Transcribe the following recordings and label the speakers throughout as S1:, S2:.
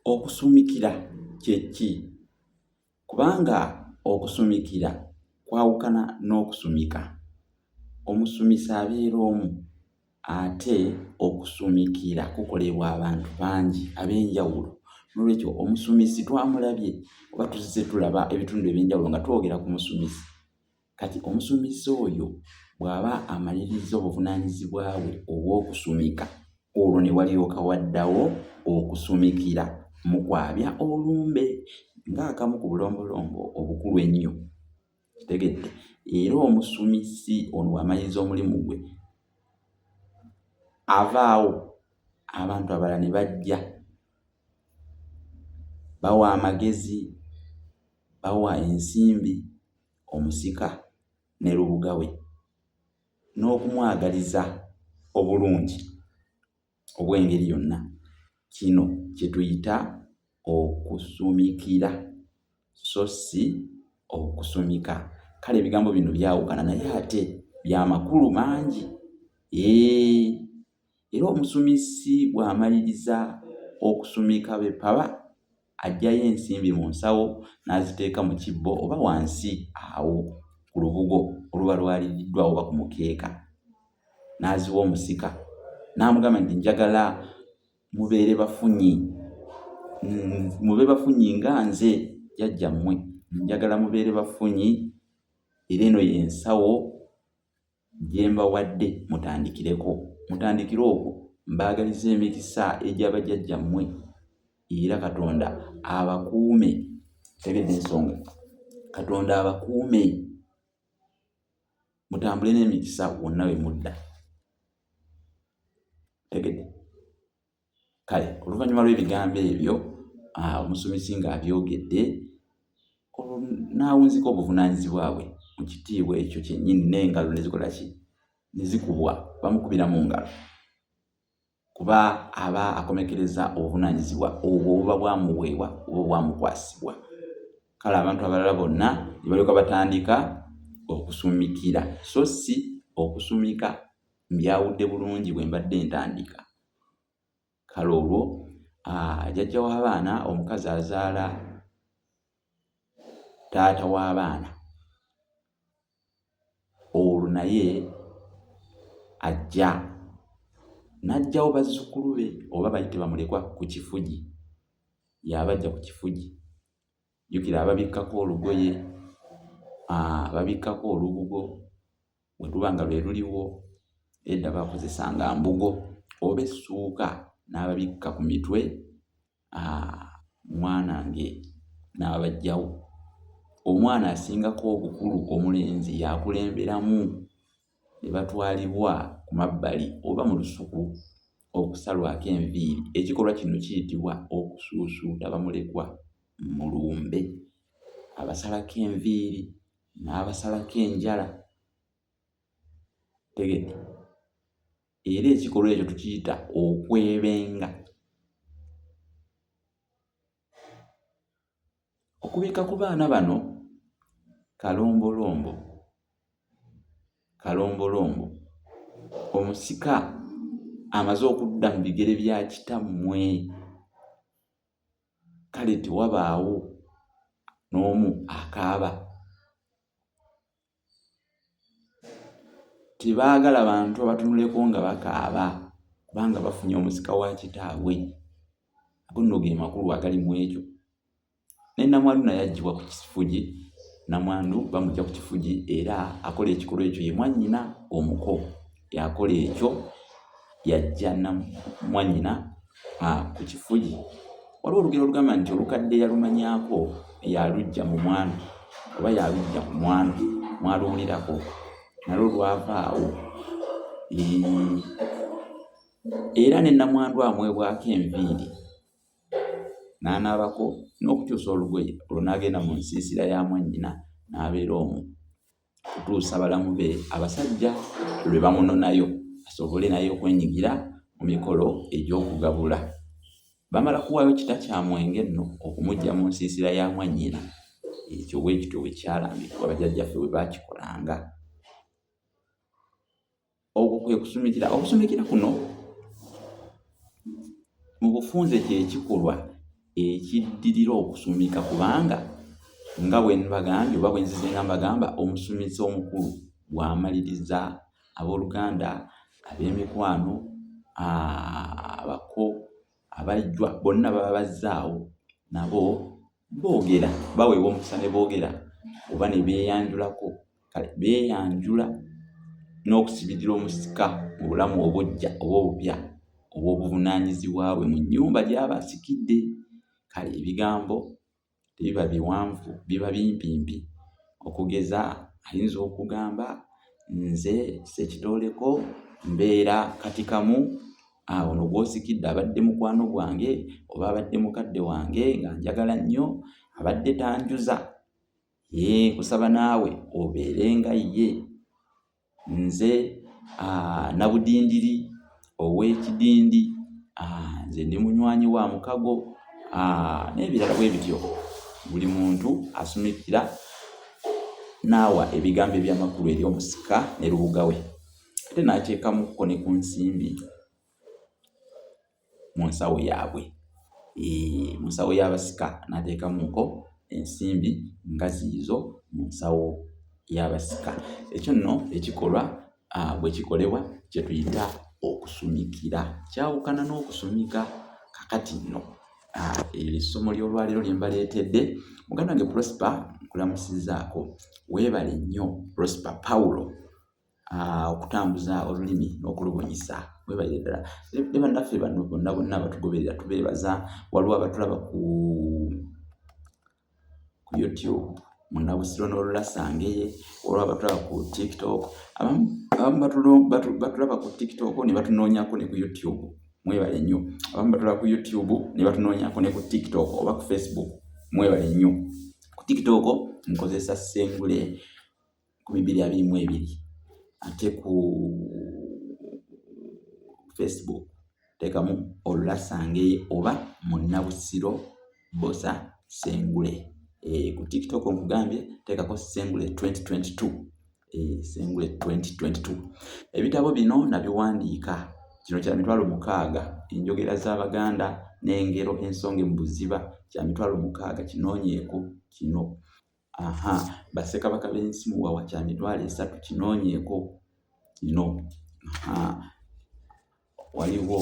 S1: Okusumikira kye ki? Kubanga okusumikira kwawukana n'okusumika. Omusumisi abeera omu ate okusumikira kukolebwa abantu bangi ab'enjawulo. Noolwekyo omusumisi twamulabye oba tuzze tulaba ebitundu eby'enjawulo nga twogera ku musumisi. Kati omusumisi oyo bw'aba amalirizza obuvunaanyizibwa bwe obw'okusumika, olwo ne walyoka waddawo okusumikira mu kwabya olumbe ng'akamu ku bulombolombo obukulu ennyo. Kitegedde? Era omusumisi ono bw'amaliriza omulimu gwe, avaawo abantu abalala ne bajja bawa amagezi, bawa ensimbi omusika ne lubuga we n'okumwagaliza obulungi obw'engeri yonna. Kino kye tuyita okusumikira so si okusumika. Kale ebigambo bino byawukana naye ate bya makulu mangi. Eeh, era omusumisi bw'amaliriza okusumika be paba aggyayo ensimbi mu nsawo n'aziteeka mu kibbo oba wansi awo ku lubugo oluba lwaliriddwa oba ku mukeeka n'aziwa omusika n'amugamba nti njagala mubeere bafunyi mube bafunyi nga nze jjajjammwe njagala mubeere bafunyi era eno y'ensawo gye mbawadde mutandikireko. Mutandikire okwo mbaagaliza emikisa egya bajjajjammwe era Katonda abakuume. Tegedde ensonga. Katonda abakuume mutambule n'emikisa wonna we mudda. Tegedde. Kale oluvannyuma lw'ebigambo ebyo omusumisi ng'abyogedde olwo n'awunzika obuvunaanyizibwa bwe mu kitiibwa ekyo kyennyini n'engalo ne zikola ki? Ne zikubwa, bamukubira mu ngalo kuba aba akomekereza obuvunaanyizibwa obwo obuba bwamuweebwa oba obwamukwasibwa. Kale abantu abalala bonna ne balyoka batandika okusumikira so si okusumika. Mbyawudde bulungi bwe mbadde ntandika. Kale olwo jjajja w'abaana omukazi azaala taata w'abaana olwo naye ajja n'aggyawo bazzukulu be oba bayite bamulekwa ku kifugi y'abaggya ku kifugi. Jjukira ababikkako olugoye, ababikkako olubugo bwe luba nga lwe luliwo edda baakozesanga mbugo oba essuuka n'ababikka ku mitwe mwanange n'abaggyawo. Omwana asingako obukulu omulenzi y'akulemberamu ne batwalibwa ku mabbali oba mu lusuku okusalwako enviiri. Ekikolwa kino kiyitibwa okusuusuuta bamulekwa mu lumbe. Abasalako enviiri n'abasalako enjala. Tegedde? Era ekikolwa ekyo tukiyita okwebenga. Okubikka ku baana bano kalombolombo, kalombolombo. Omusika amaze okudda mu bigere bya kitammwe. Kale tewabaawo n'omu akaaba. Tebaagala bantu abatunuleko nga bakaaba kubanga bafunye omusika wa kitaabwe. Ago nno ge makulu agali mu ekyo. Ne nnamwandu naye aggyibwa ku kifugi. Nnamwandu bamuggya ku kifugi era akola ekikolwa ekyo ye mwannyina omuko. Y'akola ekyo y'aggya mwannyina ku kifugi. Waliwo olugero olugamba nti olukadde yalumanyaako y'aluggya mu mwandu oba y'aluggya ku mwandu mwaluwulirako nalwo lwava awo. Era ne nnamwandu amwebwako enviiri n'anaabako n'okukyusa olugoye olwo n'agenda mu nsiisira ya mwannyina n'abeera omwo okutuusa balamu be abasajja lwe bamunonayo asobole naye okwenyigira mu mikolo egy'okugabula. Bamala kuwaayo kita kya mwenge nno okumuggya mu nsiisira ya mwannyina. Ekyo bwe kityo bwe kyalambikibwa bajjajjaffe bwe baakikolanga. Okwo kwe kusumikira. Okusumikira kuno mu bufunze kye kikolwa Ekiddirira okusumika kubanga nga bwe mbagambye oba bwe nzize nga mbagamba omusumisi omukulu bw'amaliriza abooluganda, ab'emikwano, abako, abajjwa bonna baba bazzaawo nabo boogera baweebwa omukisa ne boogera oba ne beeyanjulako kale beeyanjula n'okusibirira omusika mu bulamu obuggya oba obupya obw'obuvunaanyizibwa bwe mu nnyumba gy'aba asikidde. Kale ebigambo tebiba biwanvu biba bimpimpi okugeza ayinza okugamba nze Ssekitooleko mbeera Katikamu ono gw'osikidde abadde mukwano gwange oba abadde mukadde wange nga njagala nnyo abadde tanjuza ee nkusaba naawe obeere nga ye. Nze Nabudindiri ow'ekidindi nze ndi munywanyi wa mukago n'ebirala bwe bityo. Buli muntu asumikira n'awa ebigambo eby'amakulu eri omusika ne lubuga we ate n'ateekamukko ne ku nsimbi. Mu nsawo yaabwe mu nsawo y'abasika n'ateekamuko ensimbi nga ziizo mu nsawo y'abasika. Ekyo nno ekikolwa bwe kikolebwa kye tuyita okusumikira. Kyawukana n'okusumika. Kaakati nno eryo essomo ly'olwaleero lye mbaleetedde. Muganda wange Prosper nkulamusizzaako. Weebale nnyo Prosper Paulo. Okutambuza olulimi n'okulubunyisa webalire ddala ne bannaffe bano bonna bonna abatugoberera tubeebaza waliwo abatulaba ku ku youtube munabusiro n'olulasangeye waliwo abatulaba ku tiktok abamu batulaba ku tiktok ne batunoonyako ne ku youtube mwebale nnyo abamu batulaba ku youtube ne batunoonyako ne ku tiktok oba ku facebook mwebale nnyo ku tiktok nkozesa sengule 2022 ate ku Facebook teekamu Olulasangeye oba Munnabusiro Bbosa Ssengule. Eh, ku TikTok nkugambye teekako Ssengule 2022. Eh, Ssengule 2022. Ebitabo bino nabiwandiika kino kya 60,000 enjogera z'Abaganda n'engero ensonge mu buziba kya 60,000 kinoonyeeko kino. Aha, Bassekabaka b'ensi Muwawa kya 30,000 kinoonyeeko kino. Aha, waliwo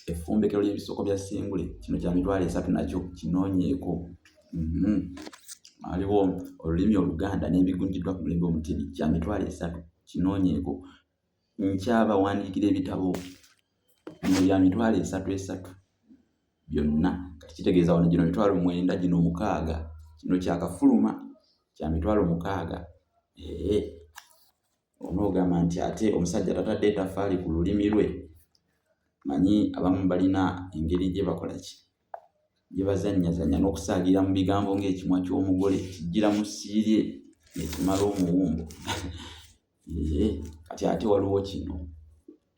S1: effumbekero ly'ebisoko bya Ssengule kino kya 30,000 nakyo kinoonyeeko. Waliwo olulimi Oluganda n'ebigunjiddwa ku mulembe Omutebi kya 30,000 kinoonyeeko. Nkyabawandiikira ebitabo bino bya 30,000 esatu byonna kati kitegeeza wano gino 90,000 gino 6 kino kyakafuluma kya 60,000 ee onoogamba nti ate omusajja tatadde etaffaali ku lulimi lwe manyi abamu balina engeri gye bakola ki gye bazannyazannya n'okusaagira mu bigambo ng'ekimwa ky'omugole kijjira mu ssiirye ekimala omuwumbo Kati ate waliwo kino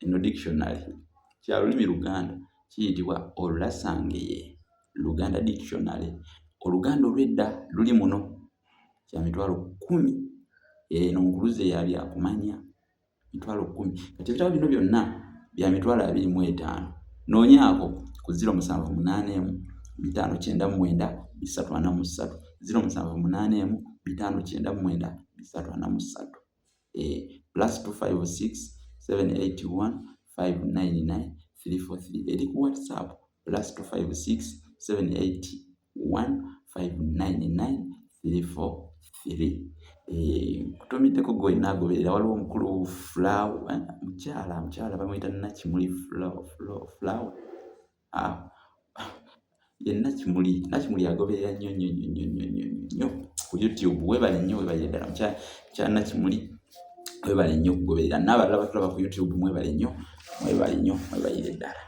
S1: eno dictionary kya lulimi Luganda kiyitibwa Olulasangeye Luganda Dictionary. Oluganda olw'edda luli muno kya 10,000 eno nkuluze ya byakumanya 10,000. Kati ebitabo bino byonna bya 25,000. Noonyaako ku 0781 599 343 0781 599 343 plus 256 781 599 343 eri ku whatsapp plus 256 781 599 343 kutumiddeko gwe wenna agoberera waliwo omukulu Flower eh, mukyala mukyala bamuyita Nakimuli Flower ah, ye Nakimuli Nakimuli agoberera nnyo nnyo nnyo nnyo nnyo nnyo nnyo ku YouTube webale nnyo webale ddala mukyala Nakimuli webale nnyo okugoberera n'abalala batulaba ku YouTube mwebale nnyo mwebale nnyo mwebalire ddala.